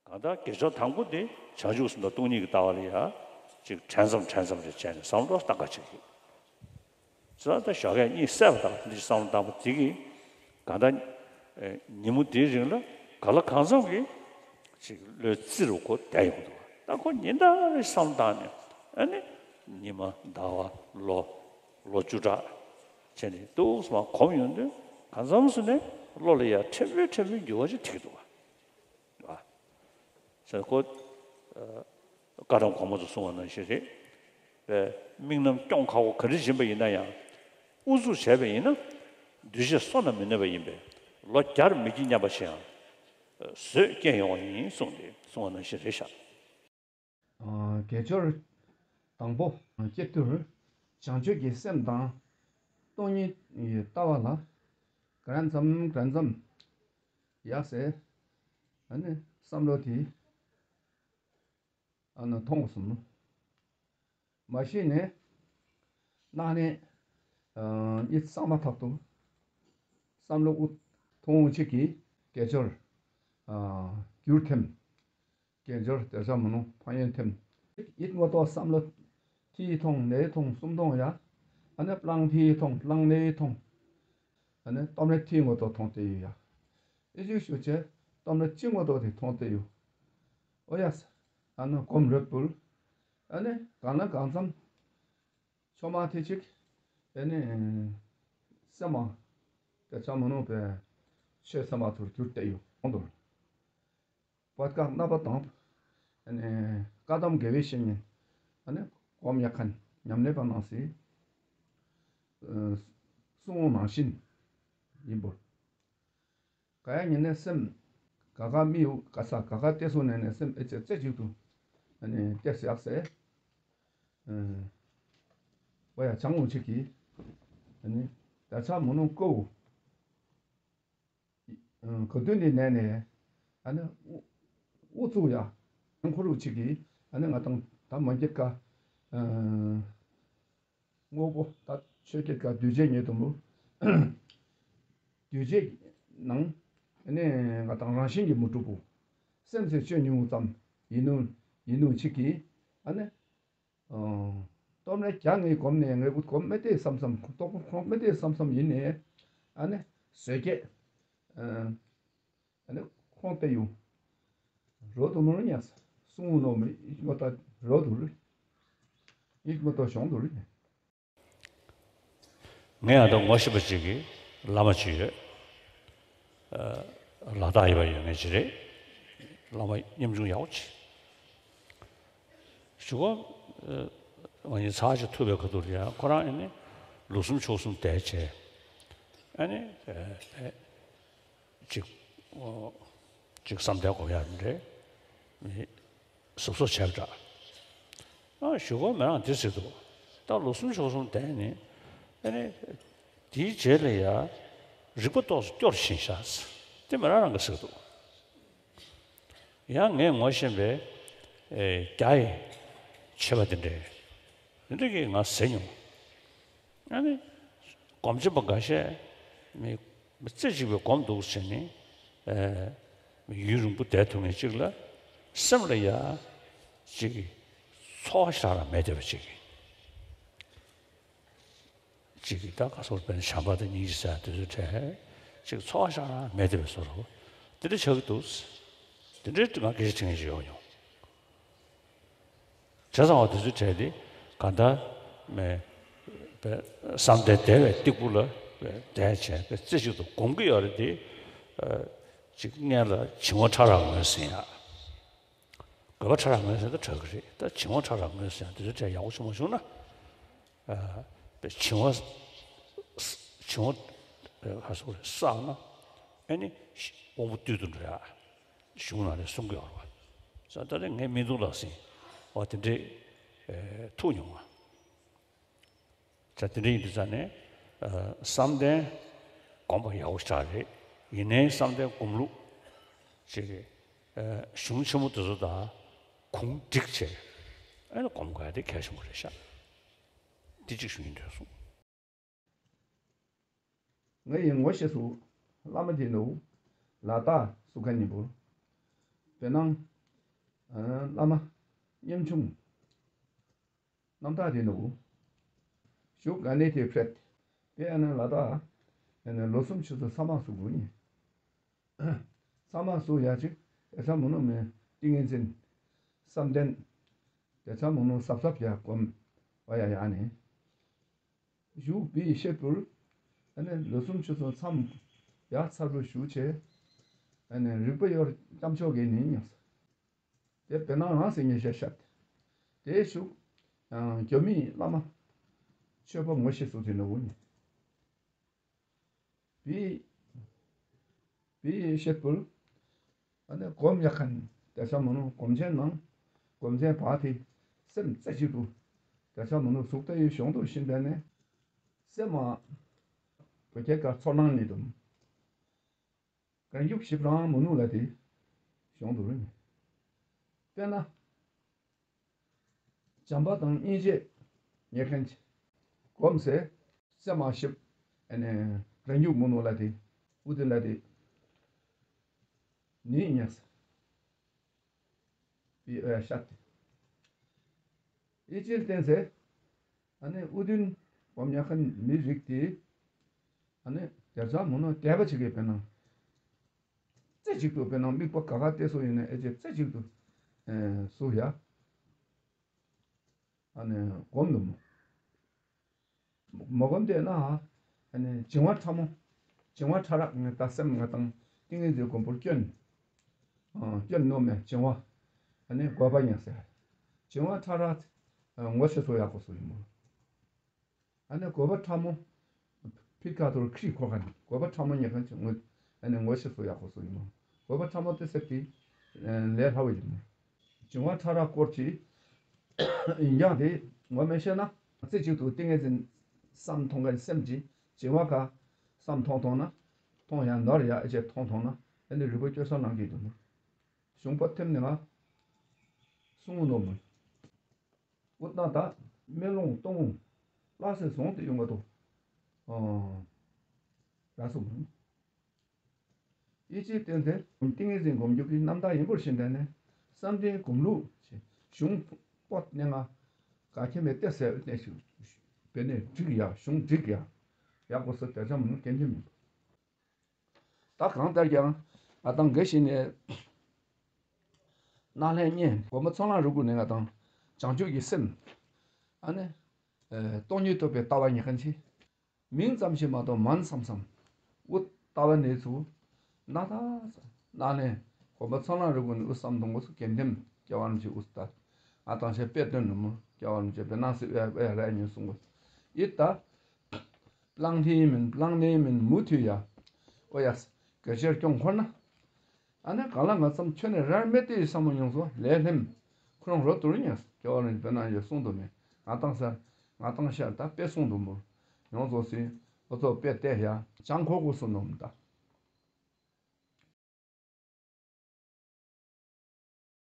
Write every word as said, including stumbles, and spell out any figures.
ད་ལྟ་དགེ་སྦྱོར་དང་པོ་དེ་བྱང་ཆུབ་སེམས་དང་སྟོང་ཉིད་ཀྱི་ལྟ་བ་ལ་ཡང་ཅིག་དྲན་ཙམ་དྲན་ཙམ་ཞིག་བྱས་ནས་བསམ་བློ་བཏང་ག་བྱེད་ཀྱི། ཙི་ད་ཞོགས་ཀས་གཉིད་སད་པ་དང་འདི་བསམ་བློ་བཏང་པ་དེ་གིས་གང་ལྟར་ཉིན་མོ་དེའི་རིང་ལ་ག་ལ་གང་འཚམ་གྱིས་ཅིག་བློའི་རྩེ་རུ་ཁོ་བསྡད་ཡོང་འདུག་ད་ཁོ་ཉིན་ལྟར་བསམ་བློ་བཏང་ནས་ཨ་ནི་ཉི་མ་ཟླ་བ་ལོ་ལོ་བཅུ་ཕྲག་བྱས་ནས་ཏོག་ཙམ་གོམས་ཡོང་དུས་གང་འཚམ་སུ་ནས་བློ་ལ་ཡང་ཕྲན་བུ་ཕྲན་བུ་འགྱུར་བ་ཞིག་ཐེབས་ཀྱི་འདུག་བ། ཟེར་ཁོ། བཀའ་གདམས་གོང་མ་ཚོ་གསུང་བ་ནང་བཞིན་རེད། པས་དམིགས་རྣམ་སྐྱོང་ཁག་པོ་ག་རེ་ཡིན་པ་ཡིན་ན་ཡང་། ཨུ་ཚུགས་བྱས་པ་ཡིན་ན། འདུས་བྱས་བསོད་ནམས་མི་གནས་པ་ཡིན་པས། ལོ་བརྒྱར་མི་སྐྱེ་སྙམ་པ་ཞིག་ཡང་། བཟོད་སྐྱེ་ཡོང་བ་ཡིན་གསུངས་ཏེ་གསུང་བ་ནང་བཞིན་རེད་ཤག་དགེ་སྦྱོར་དང་པོ་སྐྱེ་དུས་བྱང་ཆུབ་ཀྱི་སེམས་དང་སྟོང་ཉིད་ཀྱི་ལྟ་བ་ལ་ག་རེ་འཛམ་ག་རེ་འཛམ་ཡག་ཟེར། ཨ་ནི་བསམ་བློ་དེ་ཨ་ནི་ཐོང་སོང་། མ་གཞི་ནས་གནའ་ནས་གཉིད་སངས་མ་ཐག་ཏུ་བསམ་བློ་དབུ་ཐུང་ངུ་གཅིག་གིས་དགེ་སྦྱོར་འགྱུར་ཐེམ། དགེ་སྦྱོར་གདུལ་བྱ་མི་ནུབ་ཕན་ཡོན་ཐེམ། ཡིད་མ་རྟོགས་བསམ་བློ་ཐིག་ཐོང་ནས་ཐོང་གསུམ་ཐོང་ཡ། ཨ་ནི་སྤྲང་ཐིག་ཐོང་སྤྲང་ནས་ཐོང་། ཨ་ནི་སྟོབས་ལྡན་ཐིག་མ་རྟོགས་ཐོང་དེ་ཡོད་ཡ། ཨེ་ཅིག་ཞུ་བྱས་སྟོབས་ལྡན་གཅིག་མ་རྟོགས་དེ་ཐོང་དེ་ཡོད། ཨོ་ཡ། ཨ་ནི་གོམ་རེ་བུལ། ཨ་ནི་གང་ལ་གང་འཚམ། ཆོ་མ་ཐེ་ཅིག་ཨ་ནི་སེམས་མ་དགེ་བྱ་མི་ནུབ་པའི་ཆོས་སེམས་མ་ཐུར་གྱུར་ཏེ་ཡོད་གོང་དུ། བར་སྐབས་རྣམ་པ་དང་། ཨ་ནི་བཀའ་གདམས་དགེ་བའི་བཤེས་གཉེན། ཨ་ནི་སྒོམ་ཡག་མཁན་ཉམས་ལེན་པ་རྣམས་སི། གསུང་ནང་བཞིན་ཡིན་པར། ག་ཡ་ཉིན་ནས་སེམས། ག་ག་མི་ཡུ་ག་ས་ག་ག་ཏེ་སོ་ནས་ནས་སེམས་ཨེ་ཙེ་ཙེ་ཅིག་ཏུ། ཨ་ནི་ཏེ་སི་ཡག་སེ། ཨོ་ཡ་བྱང་ངོ་ཆིག་གིས། ཨ་ནི་ད་ཆ་མུ་ནུ་ཀོ། ག་དུས་ནས་ནས་ནས། ཨ་ནི་ཨུ་ཚུགས་ཡ། ཁོ་རུ་ཆིག་གིས། ཨ་ནི་ང་དང་ད་མ་འགྱེད་ཀ། དངོས་པོ་ད་ཆོས་སྐད་ཀ་འདུས་བྱས་ཉིད་དུ་མོ། འདུས་བྱས་ནང་ནས་ང་དང་རང་བཞིན་གྱིས་མི་གྲུབ་པོ། སེམས་ཟེར་ཆོས་ཉུང་ཙམ་ཡིན་ནོ་ཡིན་ནོ་ཅིག་གིས་ཨ་ནི། སྟོབས་ལྡན་རྒྱ་ངའི་གོམ་ནས་ངའི་གོམ་མི་བདེ་བསམ་བསམ་རྟོགས་པ་ཁོང་མི་བདེ་བསམ་བསམ་ཡིན་ནས་ཨ་ནི་བཟོད་སྐྱེད། ཨ་ནི་ཁོང་དེ་ཡོང་། རོ་དུ་མི་རུང་ཉག་གསུང་ངུ་ནོ་མི་ཡིད་མ་ལྟ་རོ་དུ་རུ། ཡིད་མ་ལྟ་གཞོང་དུ་རུ། ངས་ཡང་ད་ངོ་ཤེས་པ་ཅིག་གིས་བླ་མ་ཅིག་ཡོད། ལ་དྭགས་ཡོད་པ་ཡོད་ངེས་ཅིག་རེད། བླ་མ་ཉམ་ཆུང་ཡག་པོ་ཅིག་ཞུ་གོ་ང་གཉིས་ཚར་ཅིག་ཐུག་པའི་ཁ་ཐུག་ལ་ཡང་ཁོ་རང་ཨ་ནི་ལུགས་གསུམ་ཕྱོགས་གསུམ་དེ་བྱས། ཨ་ནི་ཅིག་ཅིག་བསམ་གཏན་སྒོམ་ཡག་རེད། གཟབ་གཟབ་བྱས་པ་འདྲ། ཨ་ཞུ་གོ་མེ་རང་དེ་ཟེར་འདུག་ད་ལུགས་གསུམ་ཕྱོགས་གསུམ་དེ་ནི་ཨ་ནི་དེའི་རྗེས་ལ་ཡ་རིག་པ་ཏོག་ཙམ་སྐྱོར་ཕྱིན་ཤག་དེ་མེ་རང་རང་གིས་ཟེར་འདུག་ཡང་ངས་ངོ་ཤེས་པའི་རྒྱ་ཡི་ཆེ་བ་དེ་འདྲས་དེ་འདྲས་ཀྱིས་ང་ཟེར་མྱོང་། ཨ་ནི་སྒོམ་ཆེན་པོ་འགའ་ཤས་མི་རྩེ་གཅིག་པའི་སྒོམ་འདུག་ཟེར་ནས་ཡུན་རིང་པོ་བསྡད་ཐུབ་མཁན་གཅིག་ལ་སེམས་ལ་ཡ་གཅིག་ཚོར་བ་ཞིག་རང་མེད་བསྡད་པ་གཅིག་ཅིག་གིས་ད་ག་སོར་པན་བྱམས་པ་དང་སྙིང་རྗེ་ཟེར་དེ་ཚོའི་གྲས་ཅིག་ཚོར་བ་ཞིག་རང་མེད་བསྡད་པའི་བཟོ་འདྲ་དེ་འདྲ་ཆགས་ཀྱི་འདུག་དེ་འདྲའི་ང་སྐད་ཆ་དྲི་མཁན་ཞིག་ཡོང་མྱོང་། བྱས་ཙང་བ་དེ་ཚོའི་གྲས་དེ་ག་འདྲ་མེད་པའི་བསམ་གཏན་བདེ་བའི་སྟེགས་བུ་ལ་བསྡད་བྱས་པའི་རྩེ་གཅིག་ཏུ་སྒོམ་གྱི་ཡོད་རེད་དེ། ཅིག་སྔོན་ལ་བྱིང་བ་ཕྲ་རགས་ངོས་ཟིན་ཡ། དགོས་པ་ཕྲ་རགས་ངོས་ཟིན་ད་དྲག་གི་རེད་ད་བྱིང་བ་ཕྲ་རགས་ངོས་ཟིན་ཡ་དེ་ཚོའི་གྲས་ཡག་པོ་ཞིག་མ་བྱུང་ན། བྱིང་བ། བྱིང་བ། ཧ་སོ་རེད་བསགས་ན། ཨ་ནི་དབང་པོ་རྟུལ་དུ་འགྲོ་ཡ། གཞུང་ནང་ནས་གསུང་གི་ཡོད་རེད་བ། ས་ད་ལྟ་ངའི་མི་འདུག་ལགས་སེ། འོ་དེ་འདྲས། ཐུག་མྱོང་བ། ས་དེ་འདྲས་ཡིན་དུས་ཙང་ནས། བསམ་གཏན། སྒོམ་པ་ཡག་པོ་ཞིག་རེད། ཡིན་ནའི་བསམ་གཏན་སྒོམ་ལུགས། ཅིག་གཞུང་ཆེན་མོ་དེ་ཚོ་དང་། གུང་བསྒྲིགས་བྱས། ཨ་ནི་སྒོམ་དགོས་ཡ་དེ་གལ་ཆེན་པོ་རེད་ཤག་འདི་གཅིག་ཞུ་སྙིང་འདོད་སོང་། ང་ཡི་ངོ་ཤེས་སུ་བླ་མ་དེ་ནུ་ལ་དྭགས་སུ་ཁ་ཉིན་པོ་བེ་ནང་ བླ་མ་ཉམ་ཆུང་རྣམ་དག་དེ་ནུ་བཞུགས་ག་ནས་དེ་ཕྲད་དེ་ཨ་ནི་ལ་དྭགས་ཨ་ནི་ལོ་གསུམ་ཕྱེད་ཙམ་ས་མ་སུ་གུ་ནི། ཚང་མ་སུ་ཡ་ཅིག་དེ་ཚང་མོ་ནུ་མེ་ཏིང་ངེ་འཛིན་བསམ་གཏན་དེ་ཚང་མོ་ནུ་སབ་སབ་ཡ་གོམ་བ་ཡ་ཡ་ནི་བཞུགས་པའི་ཤེད་པུར་ཨ་ནི་ལོ་གསུམ་ཕྱེད་ཙམ་མཚམས་ཡ་ཚར་བུ་བཞུགས་ཆེ་ཨ་ནི་རིག་པ་ཡོར་སྐྱབས་མཆོག་གི་ནི་ཉག་དེ་བེ་ནང་རང་སེ་ཉེ་ཤ་ཤད་དེ་བཞུགས་ཡང་རྒྱ་མིའི་བླ་མ་ཆོས་པ་ངོ་ཤེས་སུ་དེ་ནུ་བུ་ནི། བི། བི་ཤེད་པུལ། ཨ་ནི་སྒོམ་ཡག་མཁན་དེ་ཚང་མོ་ནུ་སྒོམ་ཆེན་ནང་སྒོམ་ཆེན་བ་དེ་སེམས་རྩེ་གཅིག་ཏུ་དེ་ཚང་མོ་ནུ་གཟུགས་ལྟ་ཡུལ་གཞུང་དུ་ཕྱིན་པས་ནས་སེམས་མ་བོད་སྐད་ཀ་ཚོར་སྣང་ནི་དུམ་གང་ཡུག་ཞིབ་རང་མོ་ནུ་ལ་དེ་གཞུང་དུ་རུ་ནི། དཔེར་ན། བྱམས་པ་དང་སྙིང་རྗེ་ཉེ་མཁན་གྱི་སྒོམ་ཟེར་སེམས་མ་ཞིབ་ཨ་ནི་རང་ཉུག་མོ་ནོ་ལ་དེ་ཨུ་དེ་ལ་དེ་ནི་ཉག་ས་པི་ཨ་ཤ་དེ་ཨི་ཅིར་བསྟན་ཟེར་ཨ་ནི་ཨུ་དུན་སྒོམ་ཉག་མཁན་མི་རིགས་དེ་ཨ་ནི་རྒྱ་བཟའ་མོ་ནོ་དད་པ་བྱེད་མཁན་དཔེར་ན། རྩེ་གཅིག་ཏུ་དཔེར་ན་དམིགས་པ་ག་ག་བལྟས་སོ་ཡིན་ན་ཨེ་ཅེ་རྩེ་གཅིག་ཏུ་སུ་ཡ། ཨ་ནི་སྒོམ་དུ་མོ། མ་སྒོམ་བལྟས་ན་ཨ་ནི་བྱིང་བ་ཕྲ་མོ། བྱིང་བ་ཕྲ་རགས་ངས་ད་སེམས་ང་དང་ཏིང་ངེ་འཛིན་སྒོམ་པོར་སྐྱོན། སྐྱོན་ནོ་མེ་བྱིང་བ། ཨ་ནི་དགོས་པ་ཡིན་ཟེར། བྱིང་བ་ཕྲ་རགས་ངོ་ཤེས་སོ་ཡག་པོ་སོ་ཡིན་མོ། ཨ་ནི་དགོས་པ་ཕྲ་མོ། ཕི་ཁ་ཐོར་ཁྲི་ཁོ་ཁ་ནི་དགོས་པ་ཕྲ་མོ་ཉེ་ཁ་ཅིག་ངོ་། ཨ་ནི་ངོ་ཤེས་སུ་ཡག་པོ་སུ་ཡིན་ནོ། དགོས་པ་ཕྲ་མོ་དེ་སེབ་ཀྱི། ལས་སླ་བོ་ཡིན་ནོ། བྱིང་བ་ཕྲ་རགས་སྐོར་གྱི། ཡིན་ཀྱང་དེ་ངོ་མི་ཤེས་ན་རྩེ་གཅིག་ཏུ་ཏིང་ངེ་འཛིན་བསམ་མཐོང་མཁན་སེམས་ཀྱི་བྱིང་བ་ཁ་བསམ་མཐོང་མཐོང་ན་མཐོང་ཡང་ནོར་ཡ་ཨེ་ཅེ་མཐོང་མཐོང་ན་ཨ་ནི་རིག་པ་སྐྱོ་ས་ནང་གི་འདུག་ནོ། གཞུང་པ་ཐེམ་ནི་ང་གསུང་ངོ་ནོ་མོ། ཨུ་ཏ་ད་མེ་ལོང་སྟོང་ལ་སེ་ཟོང་དུ་ཡོང་བ་དོ། ར་སུ་མུན། ཡེ་ཅིའི་རྟེན་དེ་ཏིང་ངེ་འཛིན་སྒོམ་རྒྱུ་གི་རྣམ་དག་ཡིན་པར་ཤེས་དེ་ནས་བསམ་གཏན་སྒོམ་ལུགས་ཞེས་གཞུང་པོ་གནས་ལྔ་ག་ཁྱེད་མེད་ཏེ་ཟེར་གནས་ཤིག་བེ་ནས་བསྒྲིགས་ཡ་གཞུང་བསྒྲིགས་ཡ་ཡག་པོ་སོ་དེ་ཚང་མུན་སྐྱེ་འགྱུར་མིན། ད་གང་ལྟར་ཀྱང་ང་དང་དགེ་བཤེས་ནས་སྣ་ལྷན་གཉིས་སྒོམ་པ་ཚོགས་ལམ་རིགས་དགུ་ནས་ང་དང་བྱང་ཆུབ་ཀྱི་སེམས་ཨ་ནི་སྟོང་ཉིད་རྟོགས་པའི་ལྟ་བ་ཉེ་མཁན་ཆེ། མིང་ཙམ་ཞིག་མ་གཏོགས་མན་བསམ་བསམ་འུ་ལྟ་བ་ནས་ཚུ་སྣ་ཐག་སྣ་ལྷན་སྒོམ་པ་ཚོགས་ལམ་རིགས་དགུ་ནས་འུ་བསམ་དང་འུ་ཚུ་དགེ་འདུན་སྐྱེ་བ་རིན་ཆེ་འུ་ལྟ་ང་དང་ཆེ་དཔེ་སྟོན་ནུ་མོ་སྐྱེ་བ་རིན་ཆེ་དཔེ་ནང་སི་ཨེ་ཨེ་ར་ཉིན་གསུང་གོ་ཡིད་ལྟ། པླང་ཐེ་མིན་པླང་ནེ་མིན་མུ་མཐུད་ཡ། ཨོ་ཡ། གལ་ཆེར་སྐྱོང་འཁོར་ན། ཨ་ནི་གང་ལ་ང་ཙམ་ཁྱོད་ནི་རར་མེད་དེ་ཡི་བསམ་བློ་མྱོང་སོ་ལས་ལྷེམ། ཁོ་རང་རོ་དུར་ཉ་སྐྱོ་བ་ལ་དཔེར་ན་ཡོད་གསུང་དུ་མེད་ང་ཏང་སར་ང་ཏང་ཤར་ད་དཔེ་གསུང་དུ་མུར་མྱོང་སོ་སི་ཨོ་ཚོ་དཔེ་བལྟས་ཡ་བྱང་ཁོ་ཁོ་སུ་ནོམ་ད་